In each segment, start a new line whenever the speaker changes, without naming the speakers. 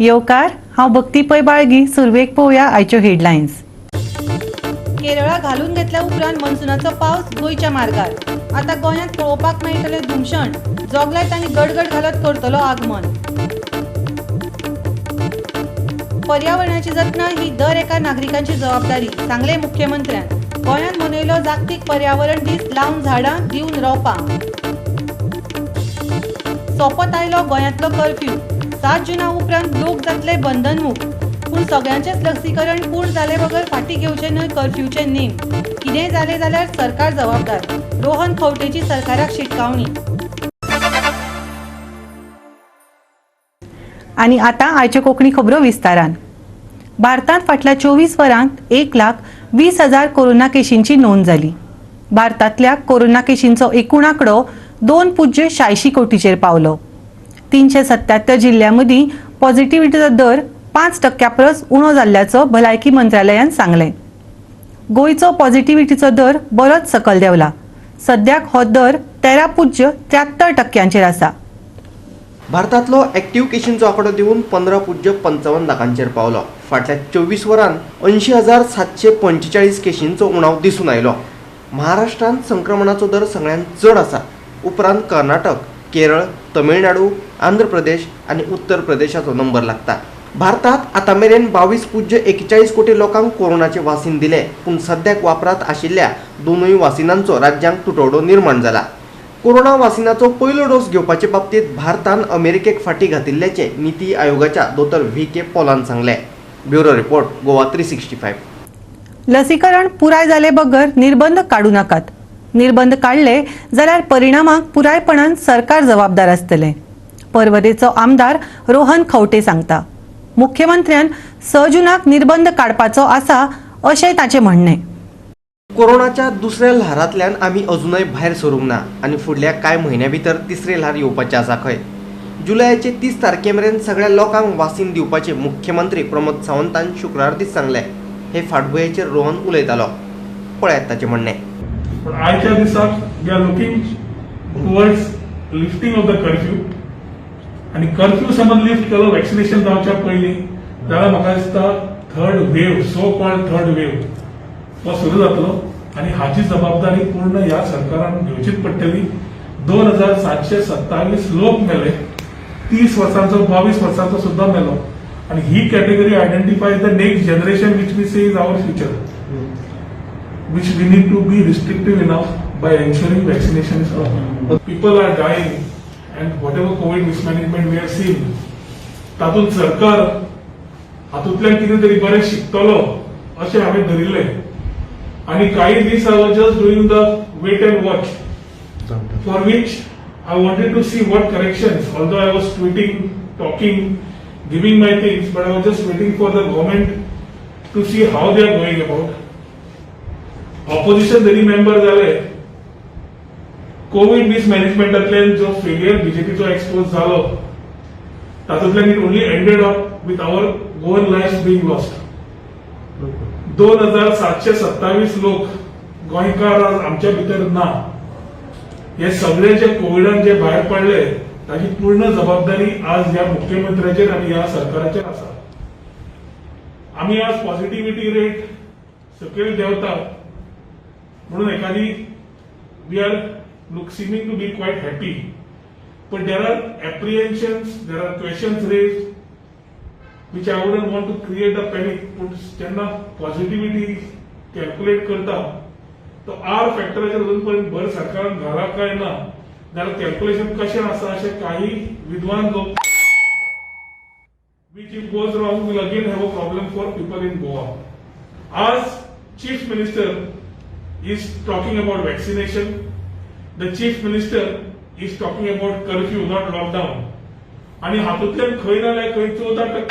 येवकार. हांव भक्ती पै बाळगी. सुरवेक पळोवया आयच्यो हेडलायन्स. केरळा घालून घेतल्या उपरांत मनसुनाचो पावस गोंयच्या मार्गार. आतां गोंयांत पळोवपाक मेळटलें धुमशण. जोगलायत आनी गडगड घालत करतलो आगमन. पर्यावरणाची जतनाय ही दर एका नागरिकांची जबाबदारी, सांगलें मुख्यमंत्र्यान. गोंयांत मनयलो जागतीक पर्यावरण दीस. लावन झाडां, दिवन रोपां. सोंपत आयलो गोंयांतलो कर्फ्यू. 7 जुना उपरांत लोक जातले बंधनमुक्त. पूण सगळ्यांचेच लसीकरण पूर्ण जाले बगर फाटीं घेवचे न्हय कर्फ्यूचे नेम. कितेंय जालें जाल्यार सरकार जबाबदार, रोहन खंवटेची सरकाराक शिटकावणी. आनी आतां आयच्यो कोंकणी खबरो विस्तारान. भारतांत फाटल्या 24 वरांत 1,20,000 कोरोना केशींची नोंद जाली. भारतांतल्या कोरोना केशींचो एकूण आंकडो 2.86 कोटीचेर पावलो. 377 जिल्ल्या मदीं पॉझिटिव्हिटीचो दर 5 टक्क्या परस उणो जाल्ल्याचो भलायकी मंत्रालयान सांगलें. गोंयचो पॉझिटिव्हिटीचो दर बरोच सकयल देंवला. सद्याक हो दर 13.73 टक्क्यांचेर आसा.
भारतांतलो एक्टीव केशींचो आंकडो देंवून 15.55 लाखांचेर पावलो. फाटल्या 24 वरांत 80,745 केशींचो उणाव दिसून आयलो. महाराष्ट्रांत संक्रमणाचो दर सगळ्यांत चड आसा. उपरांत कर्नाटक, केरळ, तमिळनाडू, आंध्र प्रदेश आनी उत्तर प्रदेशाचो नंबर लागता. भारतात आतां मेरेन 22.41 कोटी लोकांक कोरोनाचे वासीन दिले. पूण सद्याक वापरांत आशिल्ल्या दोनूय वासिनांचो राज्यांक तुटवडो निर्माण जाला. कोरोना वासिनाचो पयलो डोस घेवपाचे बाबतींत भारतान अमेरिकेक फाटीं घातिल्ल्याचें निती आयोगाच्या दोतोर व्ही के पॉलान सांगलें. Bureau report, Goa 365.
लसीकरण पुराय जाले बगर निर्बंध काडू नाकात. निर्बंध काडले जाल्यार परिणामाक पुरायपणान सरकार जबाबदार आसतलें, पर्वरेचो आमदार रोहन खंवटे सांगता. मुख्यमंत्र्यान 6 जुनाक निर्बंध काडपाचो आसा, अशें ताचें म्हणणें.
कोरोनाच्या दुसऱ्या ल्हारांतल्यान आमी अजुनय भायर सरूंक ना आनी फुडल्या कांय म्हयन्या भितर तिसरें ल्हार येवपाचें आसा खंय. जुलयाचे 30 तारखे मेरेन सगळ्या लोकांक वासीन दिवपाचें मुख्यमंत्री प्रमोद सावंतान शुक्रार दीस सांगलें. हे फाटभुंयेचेर रोहन उलयतालो. पळयात ताचें म्हणणें.
पण आयच्या दिसाक we are looking towards lifting of the curfew. आनी कर्फ्यू समज लिफ्ट केलो वॅक्सिनेशन जावच्या पयलीं जाल्यार म्हाका दिसता third wave, so called third wave तो सुरू जातलो आनी हाची जबाबदारी पूर्ण ह्या सरकारान घेवचीच पडटली. 2727 लोक मेले. 30 वर्सांचो, 22 वर्सांचो सुद्दां मेलो आनी ही category identify the next generation, which we say is our future, which we need to be restrictive enough by ensuring vaccination is proper. People are dying and whatever COVID mismanagement we have seen, तातूंत सरकार हातूंतल्यान कितें तरी बरें शिकतलो अशें हांवें धरिल्लें आनी काही दीस I was just doing the wait and watch, for which I wanted to see what corrections, although I was tweeting, talking, giving my things, but I was just waiting for the government to see how they are going about. Opposition zari member जाले, Covid मिसमॅनेजमेंटांतल्यान जो failure बीजेपीचो expose जालो, तातूंतल्यान it only ended up with our Goan life being lost. 2727 लोक गोंयकार आज आमच्या भितर ना. हे सगळे जे कोविडान जे भायर पडले, ताची पूर्ण जबाबदारी आज ह्या मुख्यमंत्र्याचेर आनी ह्या सरकाराचेर आसा. आमी आज पॉझिटिव्हिटी रेट सकयल देंवता म्हणून एखादी we are look seeming to be quite happy, but there are apprehensions, there are questions raised, which I wouldn't want to create a panic. पूण जेन्ना पॉझिटिव्हिटी कॅल्क्युलेट करता, तो आर फॅक्टराचेर अजून पर्यंत भर सरकारान घाला काय ना, जाल्यार कॅल्क्युलेशन कशें आसा अशें काही विद्वान लोक, which if goes wrong will again have a problem for people in Goa. As Chief Minister is talking about vaccination, the Chief Minister is talking about curfew, not lockdown. आणि हातूंतल्यान खंय ना जाल्यार खंय 14%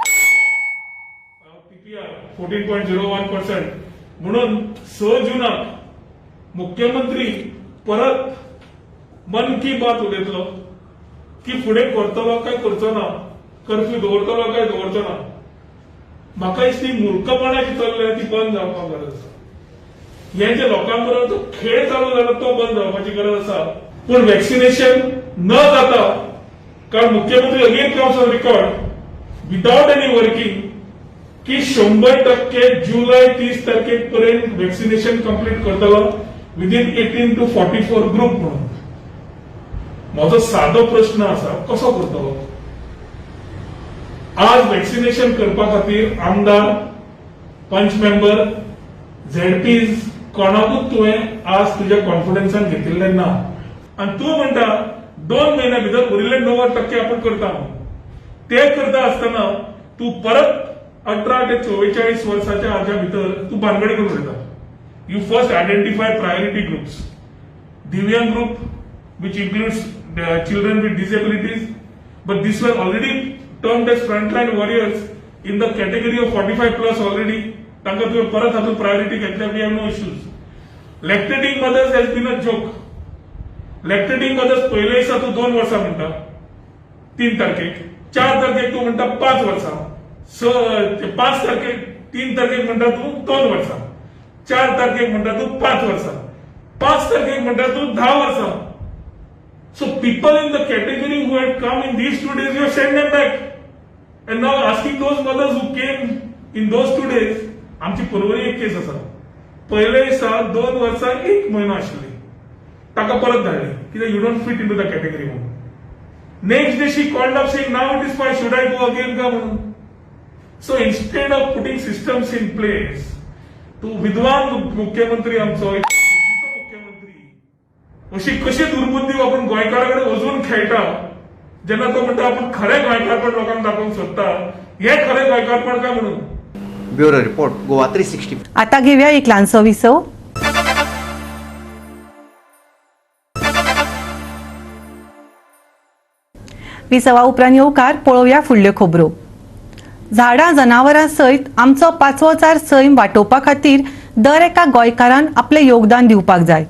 TPR, 14.01%. म्हणून 6 जुनाक मुख्यमंत्री परत मन की बात उलयतलो की फुडें करतलो काय करचो ना, कर्फ्यू दवरतलो काय दवरचो ना. म्हाका दिसता ती मूर्खपणा जी चल्ल्या ती बंद जावपाक गरज आसा. हे जे लोकां बरोबर जो खेळ चालू जाला तो बंद जावपाची गरज आसा. पूण वॅक्सिनेशन न जाता, कारण मुख्यमंत्री again comes on record. Without any working की 100% जुलय 30 तारखेक पर्यंत वॅक्सिनेशन कंप्लीट करतलो विदीन 18 टू 44 ग्रुप म्हणून. म्हजो सादो प्रश्न आसा, कसो करतलो? आज वॅक्सिनेशन करपा खातीर आमदार, पंच मेंबर, झेडपीज कोणाकूच तुवें आज तुज्या कॉन्फिडन्सान घेतिल्लें ना आनी तूं म्हणटा 2 म्हयन्या भितर उरिल्ले 90% आपण करता म्हणून. ते करता आसतना तूं परत 18 ते 44 वर्साच्या हाज्या भितर तूं भानगडी करून उडयता. You first identify priority groups, दिव्यांग group which includes children with disabilities, but these were already termed as frontline warriors in the category of 45 plus already. तांकां तुवें परत हातूंत प्रायोरिटी घेतल्या, we have no issues. Lactating mothers has been a joke. Lactating mothers पयले दिसा तूं 2 वर्सां म्हणटा 3 तारखेक, 4 तारखेक तूं म्हणटा 5 वर्सां, 5 तारखेक, 3 तारखेक म्हणटा तूं 2 वर्सां, 4 तारखेक म्हणटा तूं 5 वर्सां, 5 तारखेक म्हणटा तूं 10 वर्सां. So people in the category who had come in these 2 days, you have sent them back. And now asking those mothers who came in those 2 days, आमची पर्वरी एक केस आसा, पयले दिसा 2 वर्सां 1 म्हयनो आशिल्ली, ताका परत धाडली कित्याक you don't fit into the category म्हणून. Next day she called up saying now it is 5, should I go again का म्हणून. So instead of putting systems in place, तूं विद्वान मुख्यमंत्री आमचो, बुद्धीचो मुख्यमंत्री, अशी कशी दुर्बुद्धी वापरून गोंयकारा कडेन अजून खेळटा. जेन्ना तो म्हणटा आपूण खरें गोंयकारपण लोकांक दाखोवंक सोदता, हें खरें गोंयकारपण काय म्हणून.
Bureau report, Goa 360.
आता घेऊया एक ल्हानसो विसव. विसवा उपरांत येवकार पळोवया फुडल्यो खबरो. झाडां जनावरां सयत आमचो पाचवोचार सैम वाटोवपा खातीर दर एका गोंयकारान आपलें योगदान दिवपाक जाय,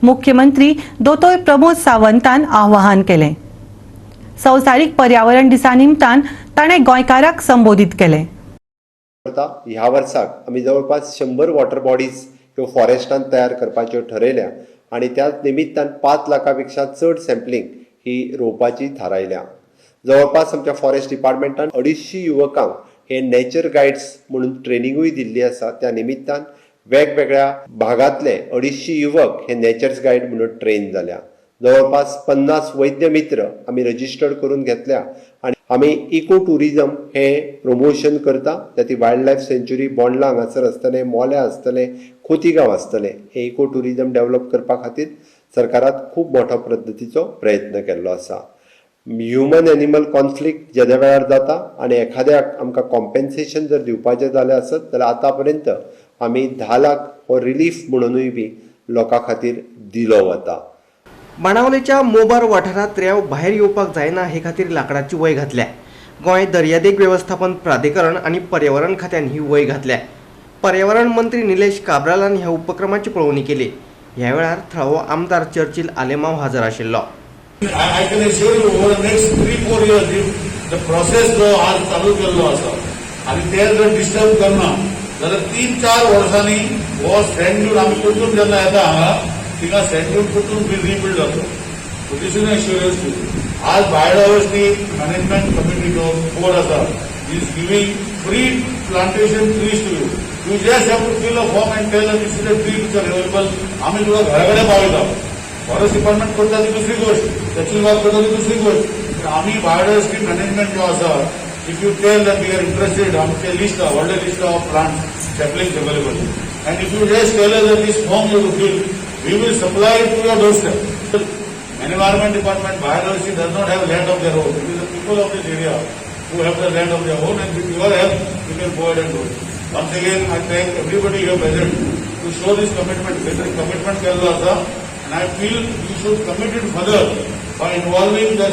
मुख्यमंत्री दोतोर प्रमोद सावंतान आवाहन केलें. संवसारीक पर्यावरण दिसा निमतान ताणें गोंयकाराक संबोधीत केलें.
ह्या वर्साक आमी जवळपास 100 वॉटर बॉडीज ह्यो फॉरेस्टान तयार करपाच्यो ठरयल्या आनी त्या निमित्तान 5 लाखां पेक्षा चड सॅम्पलिंग ही रोवपाची थारायल्या. जवळपास आमच्या फॉरेस्ट डिपार्टमेंटान 250 युवकांक हे नेचर गायड्स म्हणून ट्रेनिंगूय दिल्ली आसा. त्या निमित्तान वेगवेगळ्या भागांतले 250 युवक हे नेचर्स गायड म्हणून ट्रेन जाल्या. जवळपास 50 वैद्य मित्र आमी रजिस्टर्ड करून घेतल्या आनी आमी इको ट्युरिजम हे प्रमोशन करता. तातूंत वायल्ड लायफ सँच्युरी बोंडला हांगासर आसतलें, मोल्या आसतलें, खोतीगांव आसतलें. हे इको ट्युरिजम डेवलप करपा खातीर सरकारान खूब मोठो पद्दतीचो प्रयत्न केल्लो आसा. ह्युमन एनिमल कॉन्फ्लिक्ट जेद्या वेळार जाता आनी एखाद्याक आमकां कॉम्पेन्सेशन जर दिवपाचें जालें आसत जाल्यार आतां पर्यंत आमी 10 लाख हो रिलीफ म्हणुनूय बी लोकां खातीर दिलो वता.
बाणावलेच्या मोबार वाठारांत रेंव भायर येवपाक जायना हे खातीर लांकडाची वय घातल्या. गोंय दर्यादेग वेवस्थापन प्राधिकरण आनी पर्यावरण खात्यान ही वय घातल्या. पर्यावरण मंत्री निलेश काब्रालान ह्या उपक्रमाची पळोवणी केली. ह्या वेळार थळावो आमदार चर्चिल आलेमाव हजर आशिल्लो.
I can assure you over the next 3-4 years, if the process जो आज चालू केल्लो आसा आनी ते जर डिस्टर्ब करना जाल्यार 3-4 वर्सांनी हो सँड ड्यून आमी परतून जेन्ना येता हांगा थिंगा सँड ड्यून परतून रिबिल्ड जातलो. So this is assurance to. आज बायोडायवर्सिटी मॅनेजमेंट कमिटी जो बोर्ड आसा is giving free plantation trees to you. You just have to fill a form and tell this is a tree which are available. आमी तुका घरा कडेन पावयता. Forest department करता ती दुसरी गोष्ट, चर्चिल बाब करता ती दुसरी गोष्ट. पण आमी बायोडायवर्सिटी मॅनेजमेंट जो आसा, if you tell that we are interested, आमचे लिस्ट आहा, व्हडलें लिस्ट आहा of plant saplings available, and if you just tell us this form you to fill, we will supply to your doorstep. Environment department, biodiversity does not have land of their own. It is the people of this area who have the land of their own, and with your help, we can go ahead and do it. Once again, I thank everybody here present to show this commitment. This commitment केल्लो आसा, and I feel you should commit it further by involving the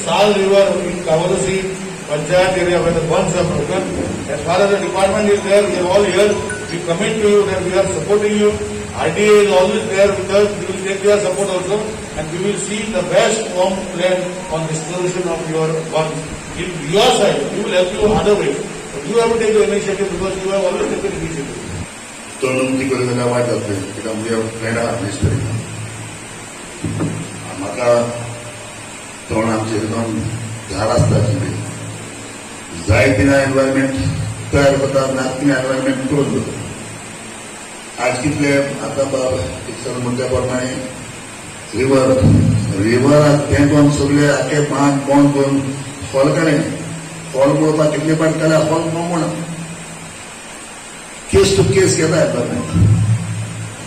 Sal River in Cavelossim Panchayat area where the bunds are broken. As far as the department is there, we are all here. We commit to you that we are supporting you. RDA is always there with us. We will take their support also, and we will see the best form plan on restoration of your bunds. In your side, we will help you other way. But you have to take the initiative because you have always taken initiative.
तण उक्ती करून जाल्यार वायट जातलें कित्याक आमगे फ्रेंडा miss करिना. म्हाका तण आमचें एकदम झाड आसता आशिल्लें, जाय थिंगा एनवायरमेंट तयार करता, ना थिंगा एनवायरमेंट क्लोज करता. आज कितले आतां बाब सर म्हणटा प्रमाणे रिवर रिवराक तेंकोन सगळे आखे बांद बंद करून खोल काडले. खोल पळोवपाक कितले पाट काडल्या, खोल म्हणा केस टू केस घेता environment,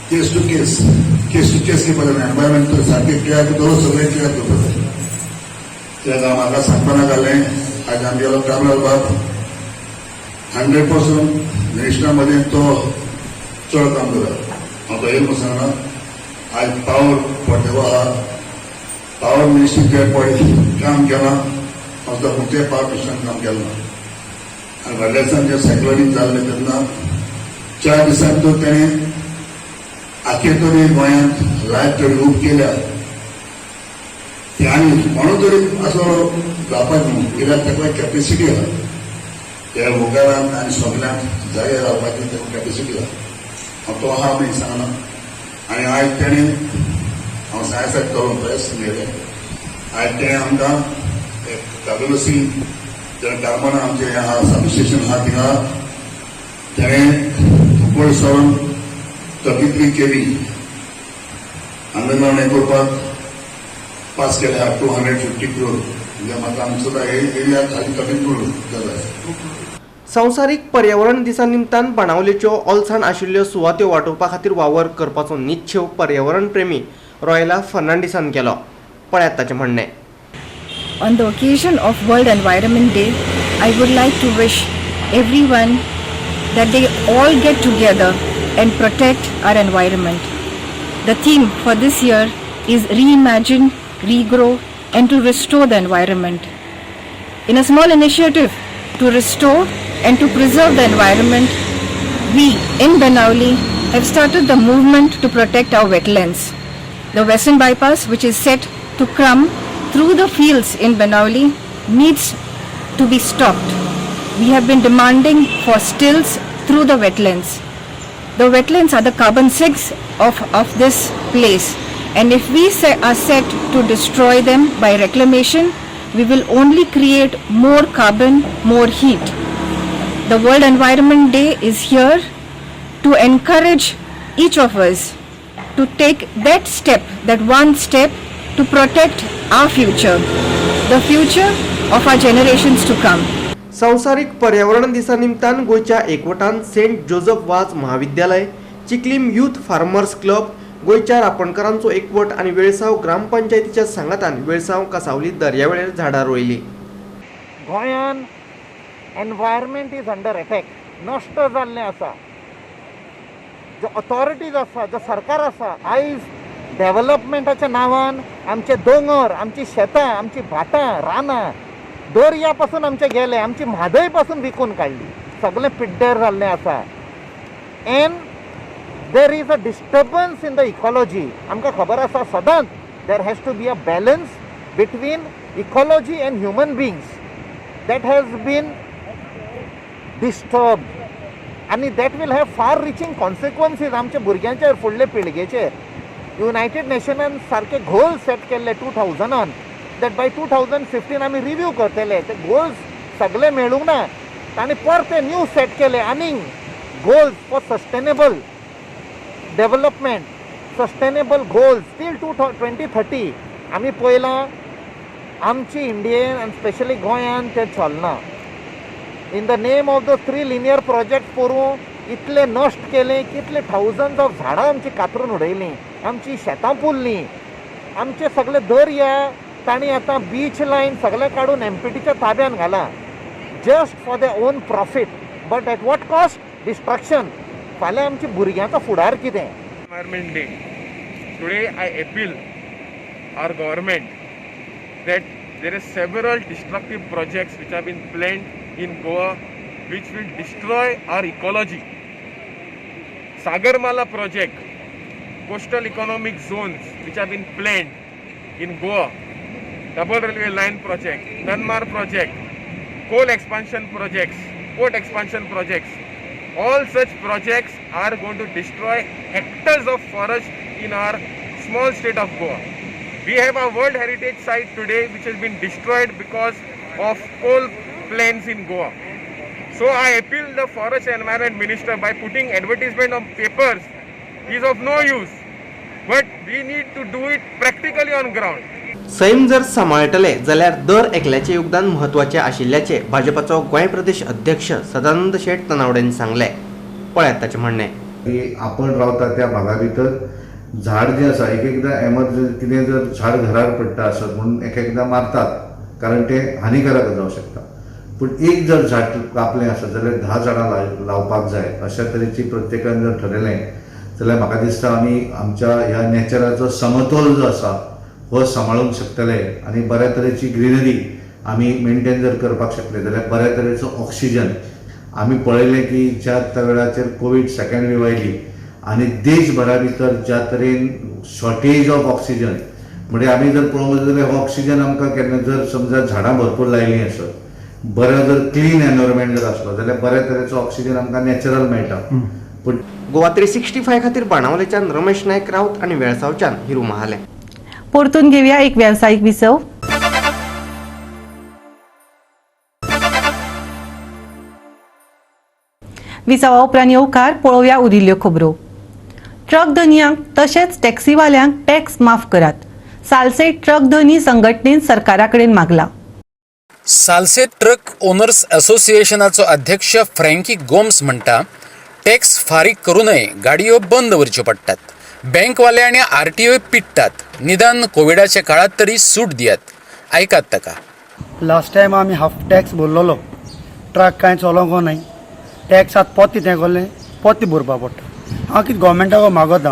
case to case, case to case घेवपाक जाय. एनवायरमेंट तर सारकें क्लियर दवरून सगळें क्लियर करपाक जाय. कित्याक म्हाका सांगपा नाकालें, आज आमगेलो काब्राल बाब 100% मिनिस्टरा मदें तो चड काम करता. हांव तो येयलो सांगना. आज पावर पडटलो आहा, पावर मिनिस्ट्री जे पळय काम केलां, हांव सुद्दां खंयच्याय पावर मिनिस्टरान काम केलें ना. आनी व्हडल्या दिसान जे सायक्लोनीक जाल्लें तेन्ना 4 दिसांत तर तेणें आखे तरी गोंयांत लायट तरी उब केल्या. ती आनी कोणू तरी असो जावपाक न्हू, कित्याक ताका कॅपेसिटी आहा त्या होगारान आनी सगल्यांक जागे रावपाची ताका कॅपेसिटी आहा. हांव तो आहा आमी सांगना. आनी आयज तेणें हांव सायसाक करून प्रेस मेळ्ळें. आयज तेणें आमकां एक काबुलसी जें कार्मना आमचें हें आहा सबस्टेशन आहा थिंगा तेणें उकळ सरून 33 केवी अंडरग्रावंड हें करपाक पास केले आहा 250 क्रोर. म्हणजे म्हाका आमचो हे एरिया खाली 33 क्रोर जाता.
संवसारीक पर्यावरण दिसा निमतान बाणावलेच्यो ओलसाण आशिल्ल्यो सुवात्यो वाटोवपा खातीर वावर करपाचो निश्चेव पर्यावरण प्रेमी रॉयला फर्नांडीसान केलो. पळयात ताचें म्हणणें.
On the occasion of World Environment Day, I would like to wish everyone that they all get together and protect our environment. The theme for this year is Reimagine, Regrow and to Restore the Environment. In a small initiative to restore and to preserve the environment, we in Benaulim have started the movement to protect our wetlands. The Western Bypass, which is set to come through the fields in Benaulim, needs to be stopped. We have been demanding for stills through the wetlands. The wetlands are the carbon sinks of this place, and if we are set to destroy them by reclamation, we will only create more carbon, more heat. The World Environment Day is here to encourage each of us to take that step, that one step to protect our future, the future of our generations to come.
संवसारीक पर्यावरण दिसा निमतान गोंयच्या एकवटान Saint Joseph वाज महाविद्यालय, Chicalim youth farmers club, गोंयच्या रापणकारांचो एकवट आनी वेळसांव ग्रामपंचायतीच्या सांगातान वेळसांव कासावली दर्यावेळेर झाडां रोयली.
गोंयान एनवायरमेंट is under attack, नश्ट जाल्लें आसा. जो ऑथॉरिटीज आसा, जो सरकार आसा, आयज डेवलपमेंटाच्या नांवान आमचे दोंगर, आमची शेतां, आमची भाटां, रानां, दर्या पासून आमचे गेले, आमची म्हादय पासून विकून काडली, सगळें पिड्ड्यार जाल्लें आसा. And there is a disturbance in the ecology. आमकां खबर आसा सदांच there has to be a balance between ecology and human beings. That has been disturbed आनी that will have far reaching consequences आमच्या भुरग्यांचेर, फुडले पिळगेचेर. युनायटेड नेशनान सारके गोल सेट केल्ले 2000 that by 2015 आमी रिव्यू करतले. ते गोल्स सगळे मेळूंक ना, तांणी परते न्यू सेट केले आनीक goals for sustainable development, sustainable goals till 2030. आमी पळयलां आमची इंडियेन आनी स्पेशली गोंयान तें चलना. In the name of the three linear project पोरूं इतले नश्ट केले, कितले थावजंड्स ऑफ झाडां आमची कातरून उडयलीं, आमची शेतां पुरलीं, आमचे सगळे दर्या तांणी आतां बीच लायन सगळें काडून एमपीटीच्या ताब्यान घाला, just for the own profit, but at what cost? Destruction. फाल्यां आमच्या भुरग्यांचो फुडार कितें?
Environment Day. Today I appeal our government that there is several destructive projects which have been planned in Goa which will destroy our ecology. Sagarmala project, coastal economic zones which have been planned in Goa, double railway line project, Tanmar project, coal expansion projects, port expansion projects, all such projects are going to destroy hectares of forest in our small state of Goa. We have a World Heritage Site today which has been destroyed because of coal
plans in Goa. So I appeal the Forest and Environment Minister by putting advertisement on papers is of no use, but we need to do it practically on ground.
सैम जर सांबाळटले जाल्यार दर एकल्याचें योगदान म्हत्वाचें आशिल्ल्याचें भाजपाचो गोंय प्रदेश अध्यक्ष सदानंद शेट तनावडेन सांगलें. पळयात ताचें म्हणणें.
की आपण रावता त्या भागा भितर झाड जें आसा एक एकदां एमर्जन्सी कितें जर झाड घरार पडटा आसत म्हणून एक एकदां मारतात, कारण तें हानिकारक जावं शकता. पूण एक जर झाड कापलें आसत जाल्यार 10 झाडां लावपाक जाय अशा तरेची प्रत्येकान जर ठरयलें जाल्यार म्हाका दिसता आमी आमच्या ह्या नॅचराचो समतोल जो आसा हो सांबाळूंक शकतले आनी बऱ्या तरेची ग्रिनरी आमी मेनटेन जर करपाक शकले जाल्यार बऱ्या तरेचो ऑक्सिजन. आमी पळयलें की ज्या त्या वेळाचेर कोवीड सेकेंड वेव आयली आनी देशभरा भितर ज्या तरेन शॉर्टेज ऑफ ऑक्सिजन, म्हणजे आमी जर पळोवंक वचत जाल्यार हो ऑक्सिजन आमकां केन्ना जर समजा झाडां भरपूर लायलीं आसत, बरो जर क्लीन एनवायरमेंट जर आसलो जाल्यार बऱ्या तरेचो ऑक्सिजन आमकां नॅचरल मेळटा. पूण
गोवा 365 खातीर बाणावलेच्यान रमेश नायक राऊत आनी वेळसावच्यान हिरू महाले.
परतून घेवया एक व्यावसायिक विसव. विसवा उपरांत येवकार पळोवया उरिल्ल्यो खबरो. ट्रक धनयांक तशेंच टॅक्सीवाल्यांक टॅक्स माफ करात, सालसेट ट्रक धनी संघटनेन सरकारा कडेन मागला.
सालसेट ट्रक ओनर्स असोसिएशनाचो अध्यक्ष फ्रँकी गोम्स म्हणटा, टॅक्स फारीक करू नये गाडयो बंद दवरच्यो पडटात, बँकवाले आनी आरटीओ पिडटात, निदान कोविडाच्या काळात तरी सूट दियात. आयकात ताका.
लास्ट टायम आमी हाफ टॅक्स भरलेलो, ट्रक कांय चलोवंक नाय, टॅक्स आतां पोत्ते तें कोल्लें पोत्ते भरपा पडटा. हांव कितें गोवोरमेंटाक मागोता,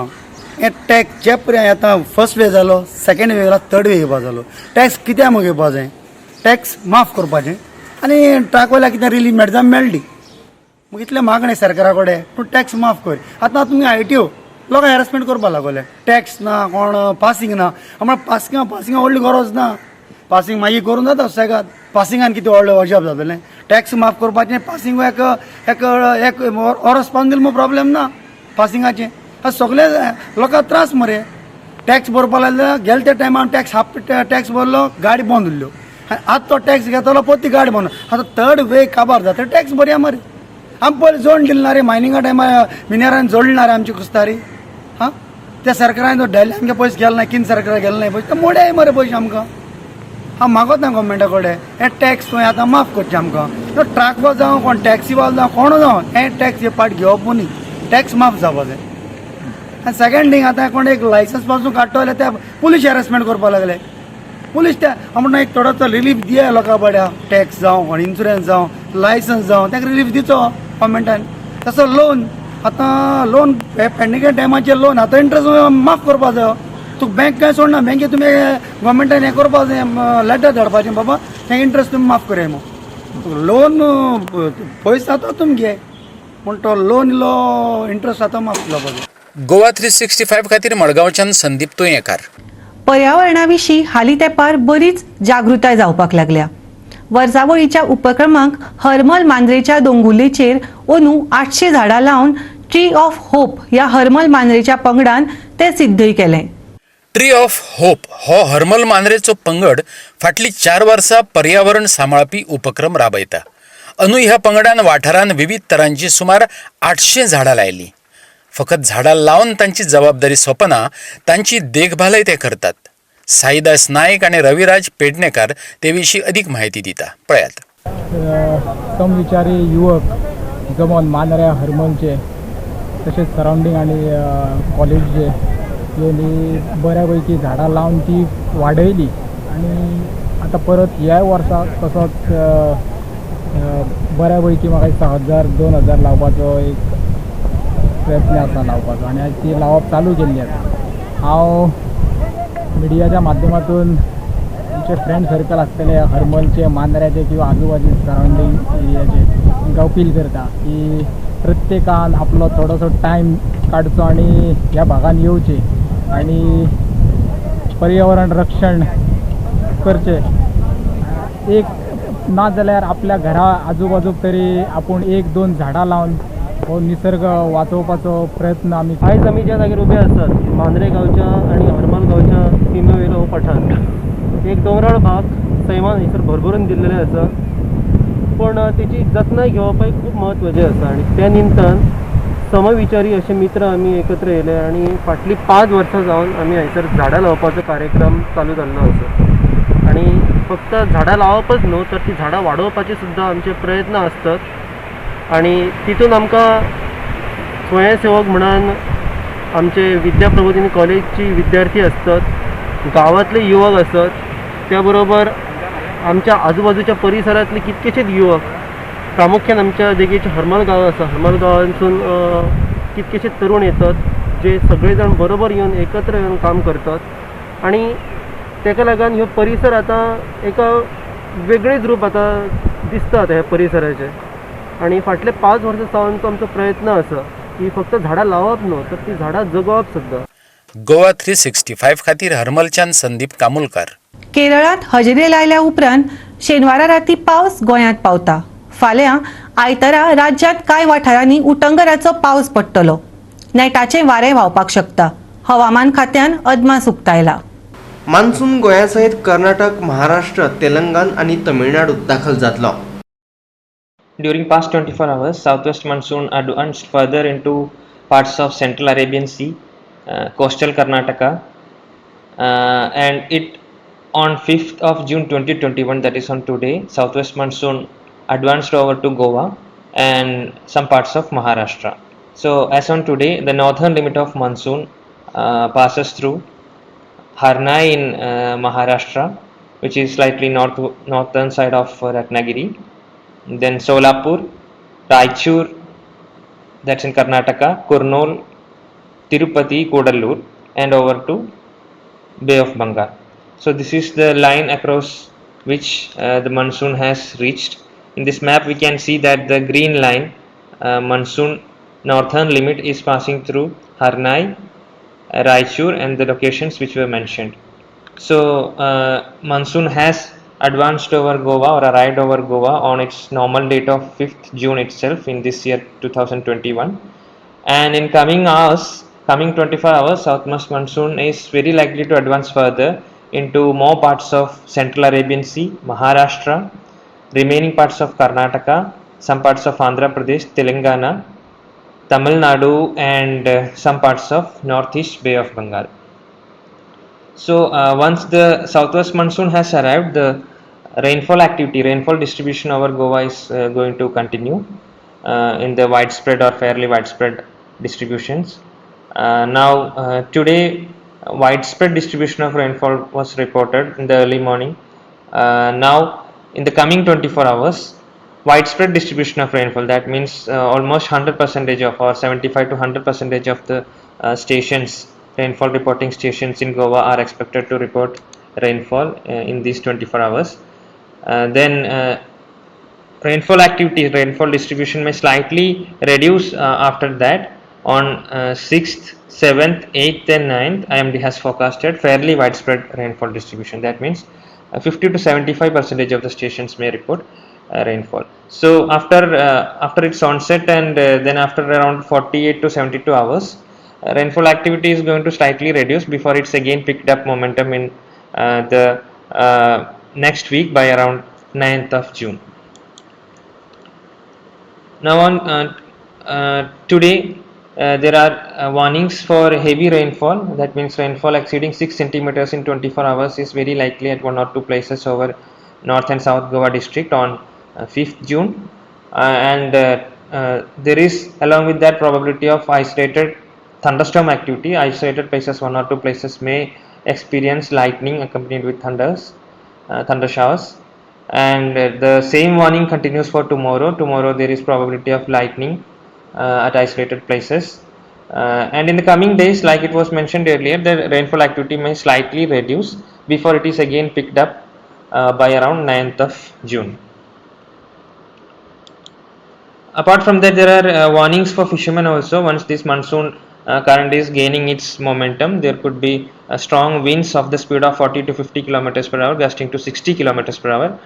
हें टॅक्स जे पर्यंत आतां फर्स्ट वे जालो, सेकेंड वे जालो, थर्ड वे येवपा जालो, टॅक्स कित्याक म्हाका येवपा जाय? टॅक्स माफ करपाचें आनी ट्रकवाल्याक कितें रिलीफ मेळटा जाल्यार मेळटी. मागीर इतलें मागणें सरकारा कडेन, पूण टॅक्स माफ कर. आतां तुमी आयटीओ लोकांक हॅरसमेंट करपाक लागले, टॅक्स ना, कोण पासींग ना. आमकां पासिंगा पासिंगा व्हडली गरज ना, पासिंग मागीर करून जाता सेगाद, पासिंगान कितें व्हडलें अजब जातलें. टॅक्स माफ करपाचें, पासिंग एक एक एक ओरस पावन दिलें म्हूण प्रॉब्लेम ना पासिंगाचें. आतां सगळे लोकांक त्रास मरे. टॅक्स भरपा लागले गेले त्या टायमार टॅक्स हाफ टॅक्स भरलो, गाडी बंद उरल्यो, आतां तो टॅक्स घेतलो पोती गाडी बंद. आतां थर्ड वे काबार जाता, टॅक्स भरया मरे. आमी पयलीं जोड दिले ना रे मायनिंगा टायमार, मिनेरान जोडले ना रे आमची कुस्तारी. हां, त्या सरकारान तो डेली आमगे पयशे गेले ना, किन सरकार गेले ना पयशे, ते मोडे मरे पयशे आमकां. हांव मागोता गव्हर्मेंटा कडेन हें टॅक्स तुवें आतां माफ करचें आमकां. तो ट्रकवालो जावं कोण टॅक्सीवालो जावं कोण जावं, हें टॅक्स हे पाट घेवप न्ही, टॅक्स माफ जावपा जाय. आनी सेकेंड थींग, आतां कोण एक लायसन्स पासून काडटलो जाल्यार त्या पुलीस हॅरसमेंट करपाक लागले. पुलीस त्या हांव म्हणटा एक थोडोसो रिलीफ दिया लोकां बड्या, टॅक्स जावं कोण इन्शुरन्स जावं लायसन्स जावं ताका रिलीफ दिचो गव्हर्मेंटान. तसो लोन आतां लोन पेंडिंगा टायमाचेर लोन आतां इंट्रस्ट माफ करपा जायो. तुका बँक कांय सोडना, बँके तुमी गव्हर्मेंटान हें करपा जाय, लेटर धाडपाचें बाबा तें इंट्रस्ट तुमी माफ करया म्हूण. लोन पयशे आतां तुमी घे, पूण तो लोन इल्लो इंट्रस्ट आतां माफ जावपा जाय.
गोवा 365 खातीर मडगांवच्यान संदीप तुयेंकार.
पर्यावरणा विशीं हालीं तेंपार बरीच जागृताय जावपाक लागल्या. वर्सावळीच्या उपक्रमांक हरमल मांद्रेच्या दोंगुल्लेचेर अंदू 800 झाडां लावन ट्री ऑफ होप ह्या हरमल मांद्रेच्या पंगडान तें सिद्धय केलें.
ट्री ऑफ होप हो हरमल मांद्रेचो पंगड फाटलीं 4 वर्सां पर्यावरण सांबाळपी उपक्रम राबयता. अंदू ह्या पंगडान वाठारान विविध तरांची सुमार 800 झाडां लायलीं. फकत झाडां लावन तांची जबाबदारी सोंपना, तांची देखभालय ते करतात. साईदास नायक आनी रविराज पेडणेकार ते विशीं अदीक म्हायती दिता, पळयात.
समविचारी युवक जमोन मांद्र्या हरमलचे तशेंच सरावंडींग आनी कॉलेजीचे येवन बऱ्या पैकी झाडां लावन ती वाडयली आनी आतां परत ह्याय वर्सा तसोच बऱ्या पैकी म्हाका दिसता 1000 2000 लावपाचो एक प्रयत्न आसा लावपाचो आनी आयज ती लावप चालू केल्ली आसा. हांव मिडियाच्या माध्यमातून आमचे फ्रेंड सर्कल आसतले हरमलचे, मांद्र्याचे किंवा आजूबाजू सरावंडींग एरियाचे, तांकां अपील करता की प्रत्येकान आपलो थोडोसो टायम काडचो आनी ह्या भागान येवचे आनी पर्यावरण रक्षण करचें. एक ना जाल्यार आपल्या घरा आजूबाजूक तरी आपूण 1-2 झाडां लावन हो निसर्ग वाचोवपाचो प्रयत्न आमी.
आयज आमी ज्या जाग्यार उबे आसात मांद्रे गांवच्या आनी हरमल गांवच्या सिमेवयलो हो पठार एक दोंगराळ भाग सैमान हयसर भरभरून दिल्लेले आसा. पूण तेची जतनाय घेवपय खूब म्हत्वाचें आसा. आनी त्या निमतान समविचारी अशे मित्र आमी एकत्र येयले आनी फाटलीं 5 वर्सां जावन आमी हांयसर झाडां लावपाचो कार्यक्रम चालू जाल्लो आसा. आनी फक्त झाडां लावपच न्हू तर ती झाडां वाडोवपाचे सुद्दां आमचे प्रयत्न आसतात. आनी तितून आमकां स्वयंसेवक म्हणून आमचे विद्या प्रबोधिनी कॉलेजची विद्यार्थी आसतात, गांवांतले युवक आसत, त्या बरोबर आमच्या आजूबाजूच्या परिसरांतले कितकेशेच युवक, प्रामुख्यान आमच्या देगेचे हरमल गांव आसा, हरमल गांवांतसून कितकेशे तरुण येतात जे सगळे जाण बरोबर येवन एकत्र येवन काम करतात. आनी तेका लागून ह्यो परिसर आतां एका वेगळेच रूप आतां दिसता आतां ह्या परिसराचें. आनी फाटले 5 वर्सां सावन आमचो प्रयत्न आसा की फक्त झाडां लावप न्हू तर ती झाडां जगोवप सुद्दां.
गोवा 365 खातीर हरमलच्यान संदीप कामुलकार.
केरळांत हजेरी लायल्या उपरांत शेनवारा राती पावस गोंयांत पावता. फाल्यां आयतारा राज्यांत कांय वाठारांनी उटंगराचो पावस पडटलो. नेटाचें वारें व्हांवपाक शकता. हवामान खात्यान अदमास उक्तायला.
मान्सून गोंया सयत कर्नाटक, महाराष्ट्र, तेलंगण आनी तमिळनाडूत दाखल जातलो.
During past 24 hours, southwest monsoon advanced further into parts of central Arabian Sea, coastal Karnataka, and it on 5th of June 2021, that is on today, southwest monsoon advanced over to Goa and some parts of Maharashtra. So as on today, the northern limit of monsoon passes through Harnai in Maharashtra, which is slightly northern side of Ratnagiri, then Solapur, Raichur, that's in Karnataka, Kurnool, Tirupati, Kodalur, and over to Bay of Bengal. So this is the line across which the monsoon has reached. In this map we can see that the green line, monsoon northern limit, is passing through Harnai, Raichur and the locations which were mentioned. So monsoon has advanced over Goa or arrived over Goa on its normal date of 5th June itself in this year 2021, and in coming hours, coming 24 hours, southwest monsoon is very likely to advance further into more parts of central Arabian Sea, Maharashtra, remaining parts of Karnataka, some parts of Andhra Pradesh, Telangana, Tamil Nadu and some parts of northeast Bay of Bengal. So once the southwest monsoon has arrived, the rainfall activity, rainfall distribution over Goa is going to continue in the widespread or fairly widespread distributions. Now today, widespread distribution of rainfall was reported in the early morning. Now in the coming 24 hours, widespread distribution of rainfall, that means almost 100% of or 75 to 100% of the stations, rainfall reporting stations in Goa are expected to report rainfall in these 24 hours. Then rainfall activity, rainfall distribution may slightly reduce after that. On 6th, 7th, 8th and 9th, IMD has forecasted fairly widespread rainfall distribution. That means 50 to 75% of the stations may report rainfall. So after its onset and then after around 48 to 72 hours, rainfall activity is going to slightly reduce before it's again picked up momentum in the next week by around 9th of June. Now on today, there are warnings for heavy rainfall. That means rainfall exceeding 6 centimeters in 24 hours is very likely at 1 or 2 places over North and South Goa district on 5th June, and there is along with that probability of isolated thunderstorm activity. Isolated places, 1 or 2 places may experience lightning accompanied with thunder showers, and the same warning continues for tomorrow. Tomorrow there is probability of lightning at isolated places, and in the coming days, like it was mentioned earlier, the rainfall activity may slightly reduce before it is again picked up by around 9th of June. Apart from that, there are warnings for fishermen also. Once this monsoon current is gaining its momentum, there could be strong winds of the speed of 40 to 50 kilometers per hour, gusting to 60 kilometers per hour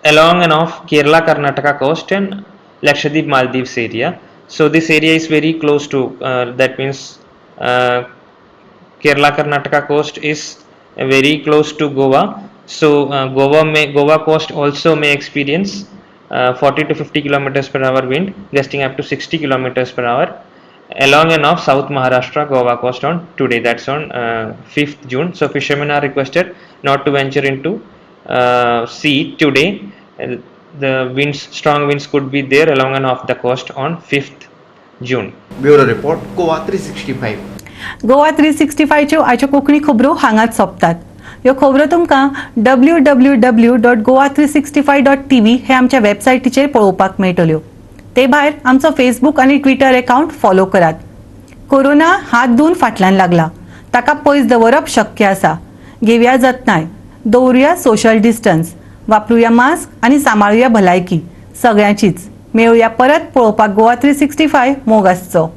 along and off Kerala, Karnataka coast and Lakshadweep, Maldives area. So this area is very close to, that means Kerala, Karnataka coast is very close to Goa. So Goa coast also may experience 40 to 50 kilometers per hour wind, gusting up to 60 kilometers per hour along and off South Maharashtra Goa coast on today, that's on 5th June. So fishermen are requested not to venture into sea today. The winds, strong winds could be there along and off the coast on 5th June.
Bureau report, Goa 365.
Goa 365च्यो आयच्यो कोंकणी खबरो हांगाच सोंपतात. ह्यो खबरो तुमकां www.goa365.tv हे आमच्या वेबसायटीचेर पळोवपाक मेळटल्यो. ते भायर आमचो फेसबूक आनी ट्विटर अकाउंट फॉलो करात. कोरोना हात धुवन फाटल्यान लागला, ताका पयस दवरप शक्य आसा. घेवया जतनाय, दवरुया सोशल डिस्टन्स, वापरुया मास्क आनी सांबाळुया भलायकी सगळ्यांचीच. मेळुया परत पळोवपाक गोवा 365. मोग आसचो.